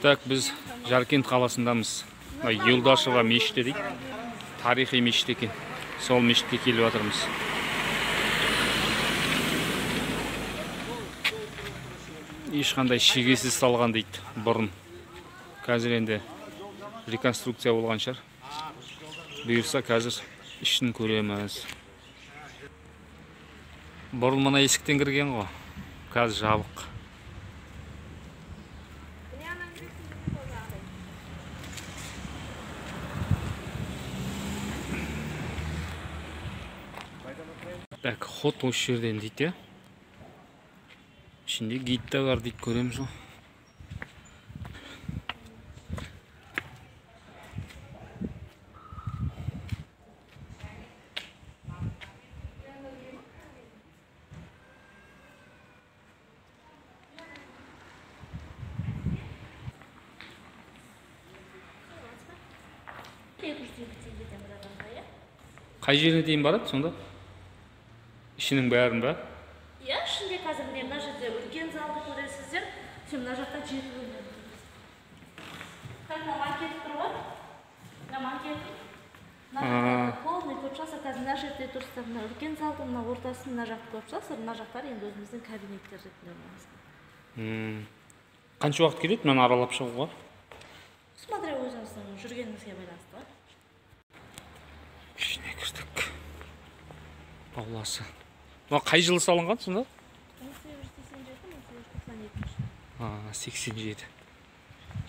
Так, біз Жаркент қаласындамыз. Юлдашева мешіті дейді. Тарихи мешіт екен. Сол мешітке келіп жатырмыз. Ешқандай шегесіз салған дейді бұрын. Қазір енді реконструкция болған шығар. Бұйырса қазір ішін көреміз. Бұрын мына есіктен кірген ғой. Қазір жабық. Так, ход осы жерден дейді. Ішінде гид те бар дейді, көреміз ғой. Қай жеріне дейін барады сонда? Ішінің бәрін ба? Иә, ішінде қазір міне мына жерде үлкен залды көресіздер. Сен мына жақта 7 бөлме. Қазір макет тұр ғой. Мына макет. Мына полный көріп шығасыздар. Қазір мына жерде тұрсыздар, мына үлкен залды, мына ортасын, мына жақты көріп шығасыздар. Мына жақтар енді өзіміздің кабинеттер ретінде орналасқан. Қанша уақыт кетеді мынаны аралап шығуға? Смотря өзіңіздің жүргеніңізге байланысты ғой. Ішіне кірдік. Ауласы. Мына қай жылы салынған сонда? 1887-1892. 87.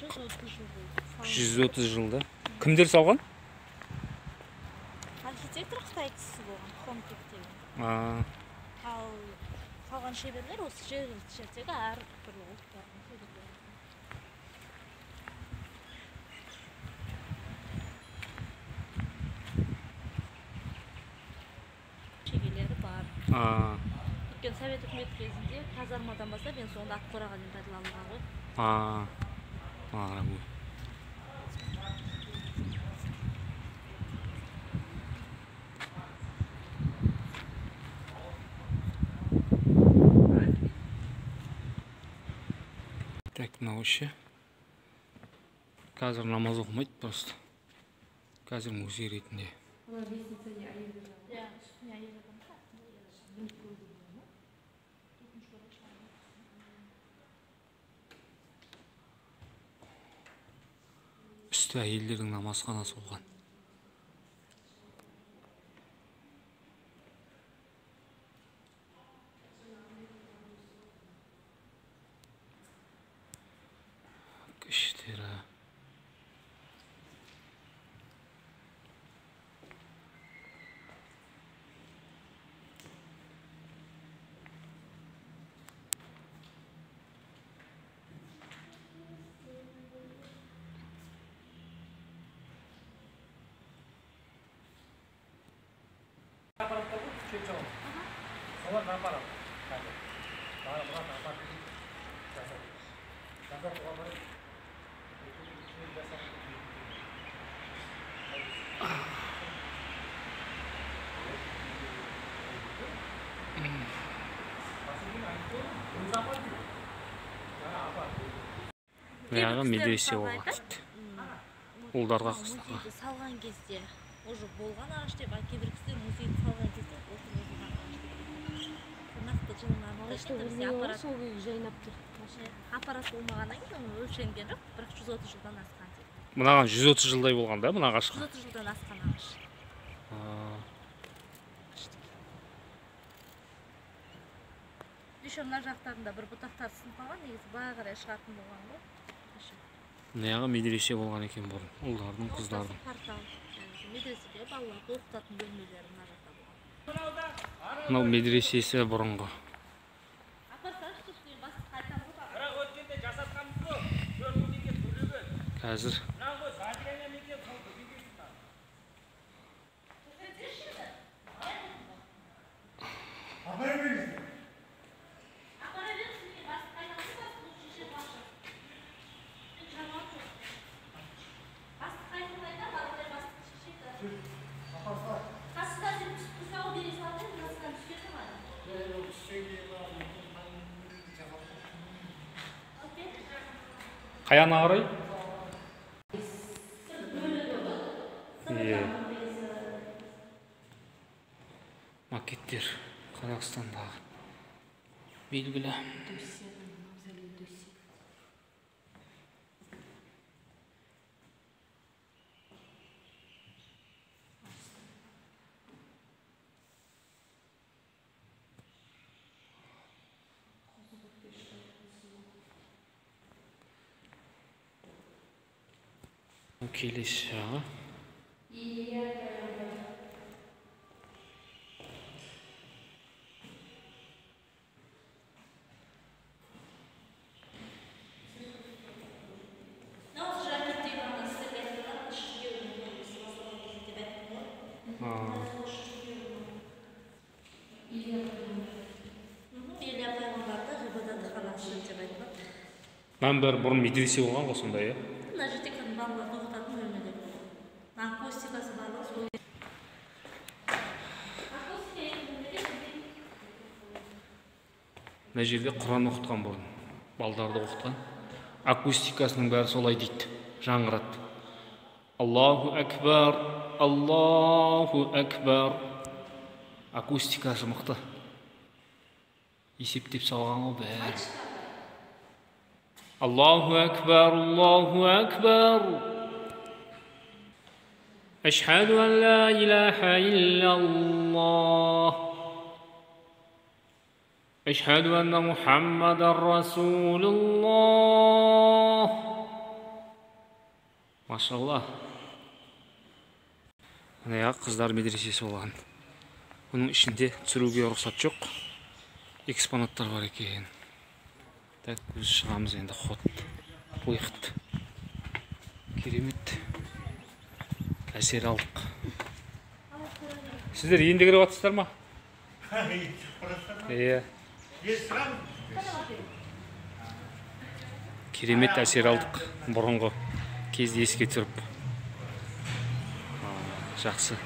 130 жыл болды. 130 жылда. Кімдер салған? Архитектор қытай кісісі болған, Хонкек деген. Ал салған шеберлер осы жергілікті жердегі әртүрлі ұлттардың шеберлері. Шегелері бар. Өткен Совет үкіметі кезінде казармадан бастап ең соңында атқораға дейін пайдаланылған ғой. Так, мынау ше. Қазір намаз оқымайды просто. Қазір музей ретінде. Үсті әйелдердің намазханасы болған. Іштері. Мынағы медресе болған дейді. Ұлдарға қыздарға. Музейді салған кезде уже болған ағаш деп, кейбір кісілер музейді салған кезде отырғызылған ағаш деп. Нақты жылын анықтайды, бізде аппарат сол күйі жайнап тұр. Аппарат болмағаннан кейін оны өлшенген жоқ, бірақ 130 жылдан асқан деп. Мынаған 130 жылдай болған да, мына ағашқа? 130 жылдан асқан ағаш. Еще мына жақтарында бір бұтақтар сынып қалған, негізі былай қарай шығатын болған ғой. Мынаяғы медресе болған екен бұрын, ұлдардың, қыздардың. Портал. Медреседе балаларды оқытатын бөлмелері мына жақта болған. Мынау медресесі бұрынғы. Қазір Қаяна қарай? Иә. Макеттер Қазақстандағы белгілі. Келесі жағы. Мынаның бәрі бұрын медресе болған ғой сонда, иә? Мына жерде кәдімгі балаларды оқытатын бөлмелер болған. Акустикасы барлығы сол. Мына жерде Құран оқытқан бұрын, балдарды оқытқан. Акустикасының бәрі солай дейді, жаңғырады. Аллаху акбар, Аллаху акбар. Акустикасы мықты. Есептеп салған ғой бәрі. Аллаху акбар, Аллаху акбар. Ашхаду ан ла илаха иллаллах. Ашхаду анна Мухаммадан Расулуллах. Машаллах. Мына қыздар медресесі болған. Бұның ішінде түсіруге рұқсат жоқ. Экспонаттар бар екен. Так, біз шығамыз енді, ход, выход. Керемет әсер алдық. Сіздер енді кіріп жатсыздар ма? Иә. Керемет әсер алдық, бұрынғы кезді еске түсіріп. Жақсы.